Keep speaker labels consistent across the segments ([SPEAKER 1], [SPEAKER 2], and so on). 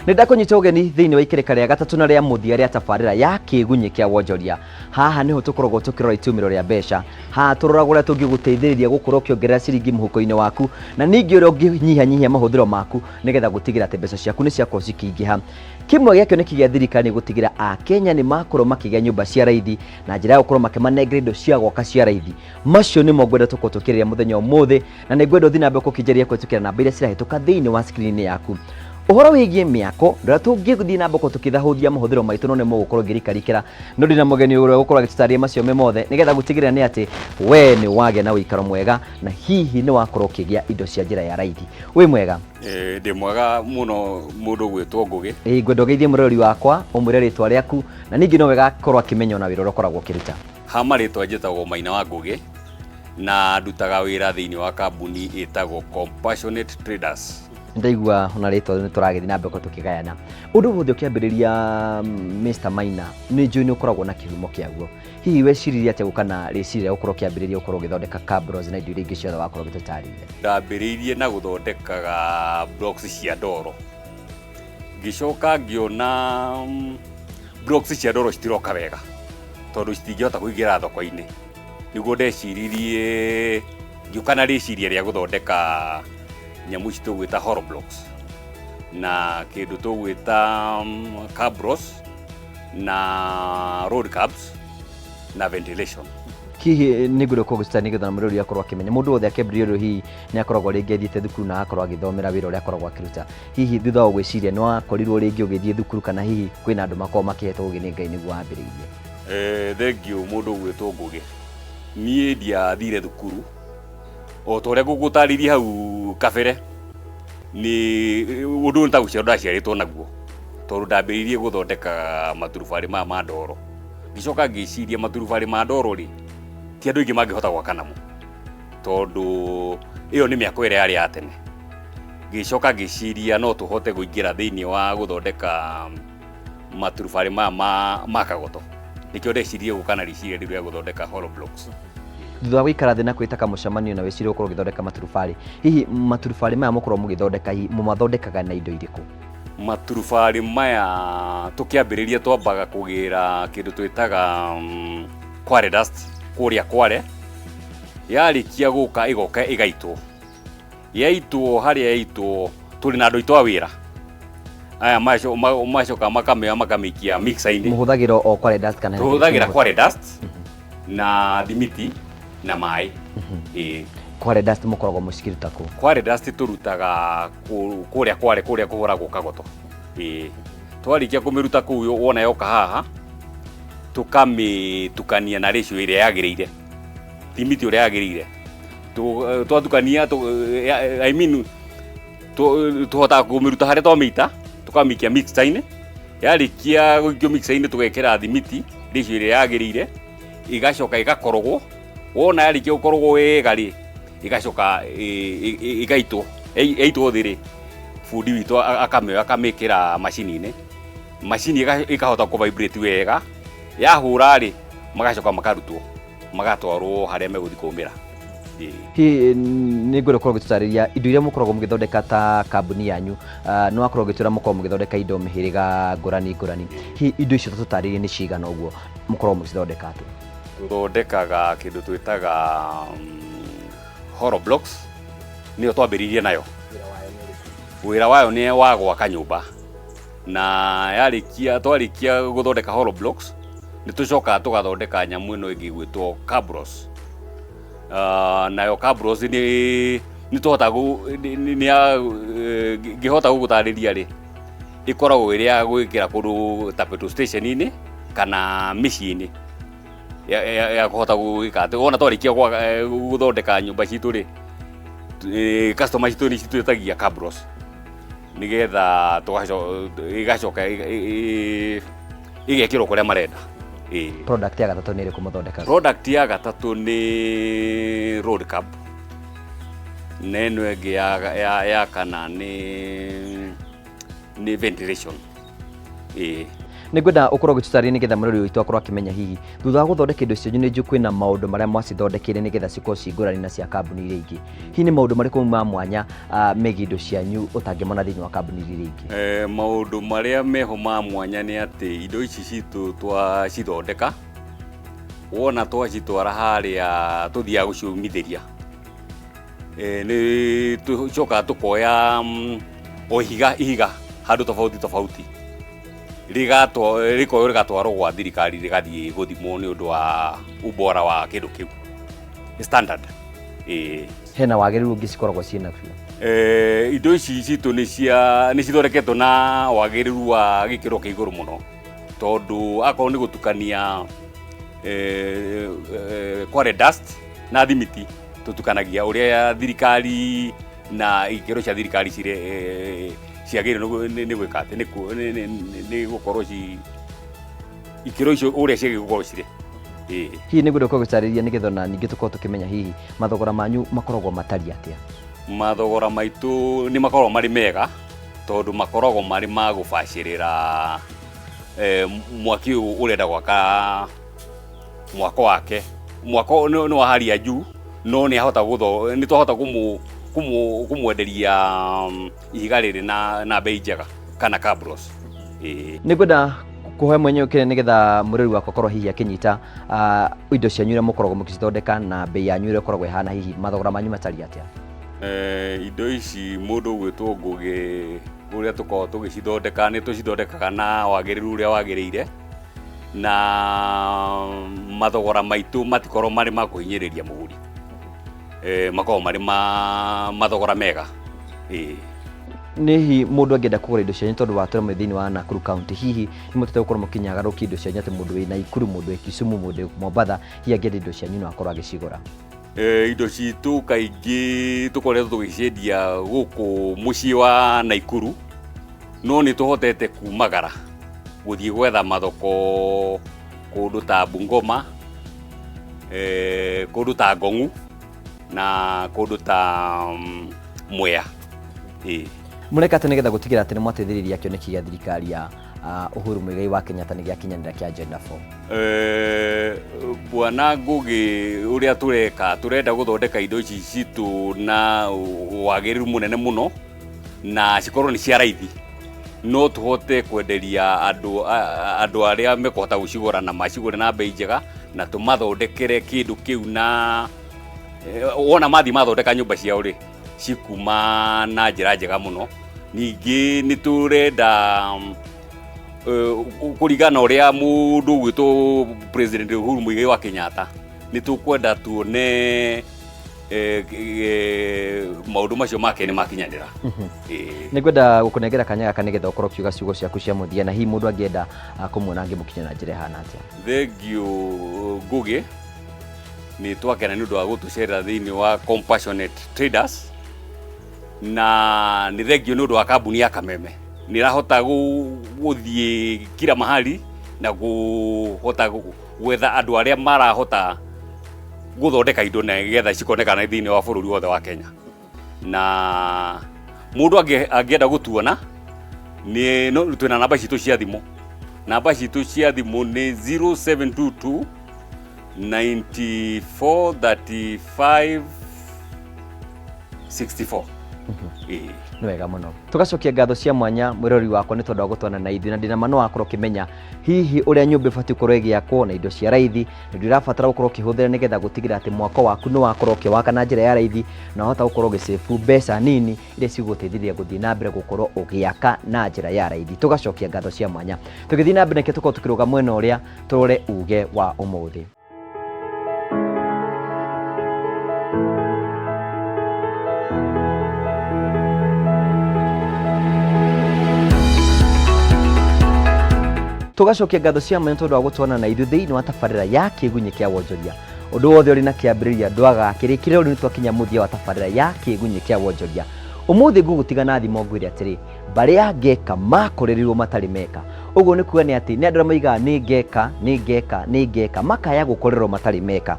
[SPEAKER 1] Nĩ ndakũnyita ũgeni thĩinĩ wa ikereka rĩa gatatũ na rĩa mũthia rĩa tabarĩra ya kĩgunyĩ kĩa wonjoria. Haha nĩho tũkoragwo tũkĩrora itumĩro rĩa mbeca. Haha tũroraga ũrĩa tũngĩgũteithĩrĩria gũkorwo ũkĩongerera ciringi mũhuko-inĩ waku na ningĩ ũrĩa ũngĩnyihanyihia mahũthĩro maku nĩgetha gũtigĩra atĩ mbeca ciaku nĩ ciakorwo cikĩingĩha. Kĩmwe gĩa kĩoneki gĩa thirikari nĩ gũtigĩra Akenya nĩ makorwo makĩgĩa nyũmba cia raithi na njĩra ya gũkorwo makĩmanengera indo cia gwaka cia raithi. Macio nĩmo ngwenda tũkorwo tũkĩrĩria mũthenya ũmũthĩ na nĩ ngwenda ũthiĩ na mbere gũkĩnjaria kũhĩtũkĩra namba iria cirahĩtũka thĩinĩ wa screen yaku. Ũhoro wĩgiĩ mĩako na ũrĩa tũngĩthiĩ na mbere gũkorwo tũkĩthahũthia mahũthĩro maitũ no nĩ mũgũkorwo ngĩrikarikĩra no ndĩ na mũgeni ũrĩa ũgũkorwo agĩtũtarĩria macio me mothe nĩgetha gũtigĩrĩra nĩ atĩ we nĩ wagĩa na ũikaro mwega na hihi nĩ wakorwo ũkĩgĩa indo cia njĩra ya raithi. Wĩ mwega?
[SPEAKER 2] Ndĩ mwega mũno mũndũ ũgwĩtwo Ngũgĩ.
[SPEAKER 1] Ĩĩ ngwenda ũgeithie mũroreri wakwa, ũmwĩre rĩtwa rĩaku na ningĩ no wega akorwo akĩmenya ona wĩra ũrĩa ũkoragwo ũkĩruta.
[SPEAKER 2] Ha marĩtwa njĩtagwo Maina wa Ngũgĩ na ndutaga wĩra thĩinĩ wa kambuni ĩtagwo Compassionate Traders.
[SPEAKER 1] Ndaigua ona rĩtwa nĩ tũragĩthiĩ na mbere gũkorwo tũkĩgayana. Ũndũ wothe ũkĩambĩrĩria Mr Maina nĩ njũĩ nĩ ũkoragwo na kĩhumo kĩaguo. Hihi weciririe atĩa gũka na rĩciria rĩa gũkorwo ũkĩambĩrĩria gũkorwo ũgĩthondeka cabros na indo iria ingĩ ciothe wakorwo ũgĩtũtarĩria?
[SPEAKER 2] Ndambĩrĩirie na gũthondekaga blocks cia ndoro. Ngĩcoka ngĩona blocks cia ndoro citiroka wega tondũ citingĩhota kũingĩra thoko-inĩ. Nĩguo ndeciririe ngĩũka na rĩciria rĩa gũthondeka nyamũ ici tũgwĩta hollow blocks na kĩndũ tũgwĩta cabros na road curbs na ventilation.
[SPEAKER 1] Hihi nĩ ngwenda gũkorwo nĩgetha mũrori akorwo akĩmenya mũndũ wothe akĩambĩrĩria ũndũ hihi nĩ akoragwo rĩngĩ athiĩte thukuru na agakorwo agĩthomera wĩra ũrĩa akoragwo akĩruta. Hihi thutha wa gwĩciria nĩ wakorirwo rĩngĩ ũgĩthiĩ thukuru kana hihi kwĩna andũ makoragwo makĩhetwo ũgĩ nĩ Ngai nĩguo wambĩrĩirie?
[SPEAKER 2] Thengiũ mũndũ ũgwĩtwo Ngũgĩ. Niĩ ndiathire thukuru o ta ũrĩa ngũgũtarĩirie hau kabere nĩ ũndũ ũyũ nĩ ta gũciarwo ndaciarĩtwo naguo tondũ ndambĩrĩirie gũthondeka maturubarĩ maya ma ndoro. Ngĩcoka ngĩciria maturubarĩ ma ndoro rĩ, ti andũ aingĩ mangĩhota gwaka namo tondũ ĩyo nĩ mĩako ĩrĩa yarĩ ya tene. Ngĩcoka ngĩciria no tũhote kũingĩra thĩinĩ wa gũthondeka maturubarĩ maya ma kagoto. Nĩkĩo ndecirie gũka na rĩciria rĩu rĩa gũthondeka hollow blocks.
[SPEAKER 1] Thutha wa gũikara thĩ na kwĩta kamũcemanio na wĩcirie gũkorwo ũgĩthondeka maturubarĩ, hihi maturubarĩ maya mũkoragwo mũgĩthondeka hihi mũmathondekaga na indo irĩkũ?
[SPEAKER 2] Maturubarĩ maya tũkĩambĩrĩria twambaga kũgĩra kĩndũ twĩtaga quarry dust kũrĩa Kware, yarĩkia gũka ĩgoka ĩgaitwo, yaitwo harĩa yaitwo tũrĩ na andũ aitũ a wĩra aya macoka makamĩoya makamĩikia mixer-inĩ.
[SPEAKER 1] Mũhũthagĩra o quarry dust kana hena kĩndũ
[SPEAKER 2] Tũhũthagĩra
[SPEAKER 1] kĩngĩ?
[SPEAKER 2] quarry dust na thimiti na maĩ. Ĩĩ.
[SPEAKER 1] Quarry dust mũkoragwo mũcikĩruta kũ?
[SPEAKER 2] Quarry dust tũrutaga kũrĩa Kware kũrĩa kũhũragwo kagoto. Ĩĩ. Twarĩkia kũmĩruta kũu wona yoka haha tũkamĩtukania na ratio ĩrĩa yagĩrĩire, thimiti ũrĩa yagĩrĩire. Twatukania, I mean tũhotaga kũmĩruta harĩa twamĩita tũkamĩikia mixer-inĩ, yarĩkia gũikio mixer-inĩ tũgekĩra thimiti ratio ĩrĩa yagĩrĩire, ĩgacoka ĩgakorogwo, wona yarĩkia gũkorogwo wega rĩ, ĩgacoka ĩgaitwo, yaitwo thĩ rĩ, bundi witũ akamĩoya akamĩkĩra macini-inĩ, macini ĩkahota kũ vibrate wega, yahũra rĩ, magacoka makarutwo magatwarwo harĩa megũthiĩ kũmĩra.
[SPEAKER 1] Hihi nĩ ngwenda ũkorwo ũgĩtũtarĩria indo iria mũkoragwo mũgĩthondeka ta kambuni yanyu. Nĩ wakorwo ũgĩtwĩra mũkoragwo mũgĩthondeka indo mĩhĩrĩga ngũrani ngũrani. Hihi indo icio tũtarĩrie nĩ cigana ũguo mũkoragwo mũgĩcithondeka atĩa?
[SPEAKER 2] Tũthondekaga kĩndũ twĩtaga hollow blocks, nĩyo twambĩrĩirie nayo. Wĩra wayo nĩ wa gwaka nyũmba, na yarĩkia twarĩkia gũthondeka hollow blocks nĩ tũcokaga tũgathondeka nyamũ ĩno ĩngĩ ĩgwĩtwo cabros. Nayo cabros nĩ nĩ tũhotaga nĩ ya ngĩhota gũgũtarĩria rĩ, ĩkoragwo ĩrĩ ya gwĩkĩra kũndũ ta petrol station-inĩ kana mĩciĩ-inĩ ya kũhota gwĩka atĩ wona twarĩkia gũthondeka nyũmba citũ rĩ, customer citũ nĩ citwĩtagia cabros nĩgetha ĩgacoka ĩgekĩrwo kũrĩa marenda.
[SPEAKER 1] Ĩĩ. Product ya gatatũ nĩ ĩrĩkũ mũthondekaga?
[SPEAKER 2] Product ya gatatũ nĩ road curb, na ĩno ĩngĩ ya kana nĩ ventilation. Ĩĩ.
[SPEAKER 1] Nĩ ngwenda ũkorwo ũgĩtũtarĩria nĩgetha mũrori witũ akorwo akĩmenya hihi thutha wa gũthondeka indo cianyu nĩ njũĩ kwĩna maũndũ marĩa mwacithondekeire nĩgetha cikorwo ci ngũrani na cia kambuni iria ingĩ. Hihi nĩ maũndũ marĩkũ ma mwanya megiĩ indo cianyu ũtangĩmona thĩinĩ wa kambuni iria ingĩ?
[SPEAKER 2] Maũndũ marĩa meho ma mwanya nĩ atĩ indo ici citũ twacithondeka, wona twacitwara harĩa tũthiaga gũciũmithĩria, nĩ tũcokaga tũkoya o ihiga ihiga handũ tofauti tofauti, rĩkoywo rĩgatwarwo gwa thirikari rĩgathiĩ gũthimwo nĩ ũndũ wa ubora wa kĩndũ kĩu, standard. Ĩĩ.
[SPEAKER 1] Hena wagĩrĩru ũngĩ cikoragwo ciĩ naguo?
[SPEAKER 2] Indo ici citũ nĩ cithondeketwo na wagĩrĩru wa gĩkĩro kĩa igũrũ mũno, tondũ akorwo nĩ gũtukania quarry dust na thimiti, tũtukanagia ũrĩa thirikari na ikĩro cia thirikari cirĩ ciagĩrĩirwo nĩ gwĩka atĩ nĩ gũkorwo ci ikĩro icio ũrĩa ciagĩrĩirwo gũkorwo cirĩ. Ĩĩ.
[SPEAKER 1] Hihi nĩ ngwenda ũkorwo ũgĩtarĩria nĩgetha ona ningĩ tũkorwo tũkĩmenya hihi mathogora manyu makoragwo matariĩ atĩa?
[SPEAKER 2] Mathogora maitũ nĩ makoragwo marĩ mega tondũ makoragwo marĩ ma gũbacĩrĩra mwaki ũyũ ũrenda gwaka mwako wake. Mwako nĩ wa hali ya juu, no nĩ ahota nĩ twahota kũmwenderia ihiga rĩrĩ na bei njega kana cabros. Ĩĩ.
[SPEAKER 1] Nĩ ngwenda kũhe mwenye ũkĩre nĩgetha mũrĩri wakwa akorwo hihi akĩnyita indo cianyu iria mũkoragwo mũgĩcithondeka na bei yanyu ĩrĩa ĩkoragwo ĩhana, hihi mathogora manyu matariĩ atĩa?
[SPEAKER 2] Indo ici mũndũ ũgwĩtwo Ngũgĩ ũrĩa tũkoragwo tũgĩcithondeka nĩ tũcithondekaga na wagĩrĩru ũrĩa wagĩrĩire, na mathogora maitũ matikoragwo marĩ ma kũhinyĩrĩria mũgũri, makoragwo marĩ ma mathogora mega. Ĩĩ.
[SPEAKER 1] Nĩ hihi mũndũ angĩenda kũgũra indo cianyu tondũ watũra mwĩ thĩinĩ wa Nakuru County, hihi nĩ mũhotete gũkorwo mũkĩnyagarũkia indo cianyu atĩ mũndũ wĩ Nakuru, mũndũ wĩ Kisumu, mũndũ wĩ Mombatha, hihi angĩenda indo cianyu no akorwo agĩcigũra?
[SPEAKER 2] Indo citũ kaingĩ tũkoretwo tũgĩciendia gũkũ mũciĩ wa Nakuru, no nĩ tũhotete kumagara gũthiĩ gwetha mathoko kũndũ ta Bungoma, kũndũ ta Ngong'u na kũndũ ta Mwea. Ĩĩ.
[SPEAKER 1] Mũreka atĩa nĩgetha gũtigĩrĩra atĩ nĩ mwateithĩrĩria kĩoneki gĩa thirikari ya Uhuru Muigai wa Kenyatta nĩ gĩakinyanĩra kĩa Agenda 4?
[SPEAKER 2] Bwana Ngũgĩ, ũrĩa tũreka, tũrenda gũthondeka indo ici citũ na wagĩrĩru mũnene mũno na cikorwo nĩ cia raithi, no tũhote kwenderia andũ arĩa mekũhota gũcigũra na macigũre na bei njega, na tũmathondekere kĩndũ kĩu na wona mathiĩ mathondeka nyũmba ciao rĩ, cikuma na njĩra njega mũno. Ningĩ nĩ tũrenda kũringana na ũrĩa mũndũ ũgwĩtwo President Uhuru Muigai wa Kenyatta, nĩ tũkwenda tuone maũndũ macio make nĩ makinyanĩra.
[SPEAKER 1] Nĩ ngwenda gũkũnengera kanya gaka nĩgetha ũkorwo ũkiuga ciugo ciaku cia mũthia, na hihi mũndũ angĩenda kũmuona angĩmũkinya na njĩra ĩhana atĩa?
[SPEAKER 2] Thengiũ Ngũgĩ, nĩ twakena nĩ ũndũ wa gũtũcerera thĩinĩ wa Compassionate Traders, na nĩ thengiũ nĩ ũndũ wa kambuni ya Kameme nĩ ĩrahota gũthiĩ kila mahali na kũhota gwetha andũ arĩa marahota gũthondeka indo na getha cikonekana thĩinĩ wa bũrũri wothe wa Kenya. Na mũndũ angĩenda gũtuona nĩ no twĩna namba citũ cia thimũ. Namba citũ cia thimũ nĩ 0722 94 35 64. Ĩĩ.
[SPEAKER 1] Nĩ wega mũno. Tũgacokia ngatho cia mwanya mwĩrori wakwa nĩ tondũ wa gũtwana na ithuĩ, na ndĩna ma no wakorwo ũkĩmenya hihi ũrĩa nyũmba ĩbatiĩ gũkorwo ĩgĩakwo na indo cia raithi, na indo irabatara gũkorwo ũkĩhũthĩra nĩgetha gũtigĩrĩra atĩ mwako waku nĩ wakorwo ũkĩwaka na njĩra ya raithi, na wahota gũkorwo ũgĩcĩbu mbeca nini iria cigũgũteithĩrĩria gũthiĩ na mbere gũkorwo ũgĩaka na njĩra ya raithi. Tũgacokia ngatho cia mwanya. Tũgĩthiĩ na mbere nĩkĩo tũkorwo tũkĩrũga mwena ũrĩa tũrore uge wa ũmũthĩ. Tũgacokia ngatho cia mwanya tondũ wa gũtwana na ithuĩ thĩinĩ wa tabarĩra ya kĩgunyĩ kĩa wonjoria. Ũndũ wothe ũrĩ na kĩambĩrĩria ndwagaga kĩrĩkĩrĩro. Rĩu nĩtwakinya mũthia wa tabarĩra ya kĩgunyĩ kĩa wonjoria. Ũmũthĩ ngũgũtiga na thimo ngwĩre atĩrĩ, mbarĩ ya ngeka makorereirwo matarĩ meka. Ũguo nĩ kuga nĩ atĩ nĩ andũ arĩa moigaga nĩ ngeka, nĩ ngeka, nĩ ngeka, makaya gũkorerwo matarĩ meka.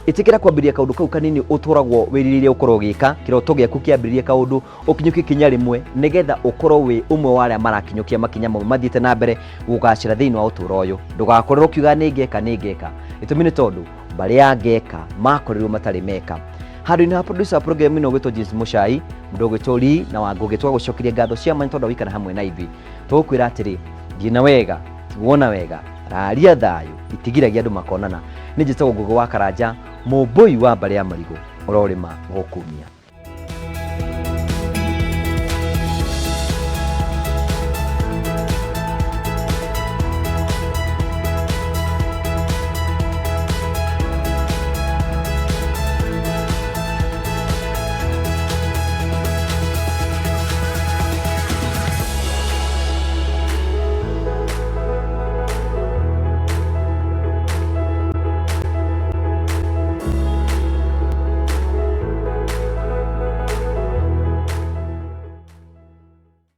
[SPEAKER 1] Ĩtĩkĩra kwambĩrĩria kaũndũ kau kanini ũtũragwo wĩrirĩirie ũkorwo ũgĩka, kĩroto gĩaku kĩambĩrĩrie kaũndũ ũkinyũkie ikinya rĩmwe nĩgetha ũkorwo wĩ ũmwe wa arĩa marakinyũkia makinya mamwe mathiĩte na mbere gũgacĩra thĩinĩ wa ũtũũro ũyũ. Ndũgakorerwo ũkiuga nĩ ngeka nĩ ngeka. Gĩtũmi nĩ tondũ mbarĩ ya ngeka makorirwo matarĩ meka. Handũ-inĩ ha producer wa program ĩno ũgwĩtwo James Mũcai, mũndũ ũgwĩtwo Lee na Wangũgĩ twagũcokeria ngatho cia mwanya tondũ waikara hamwe na ithuĩ. Tũgũkwĩra atĩrĩ, thiĩ na wega, tigwo na wega, raria thayũ, itigiragia andũ makonana. Nĩ njĩtagwo Ngũgĩ wa Karanja, mũmbũi wa mbarĩ ya marigũ, ũrorĩma gũkumia.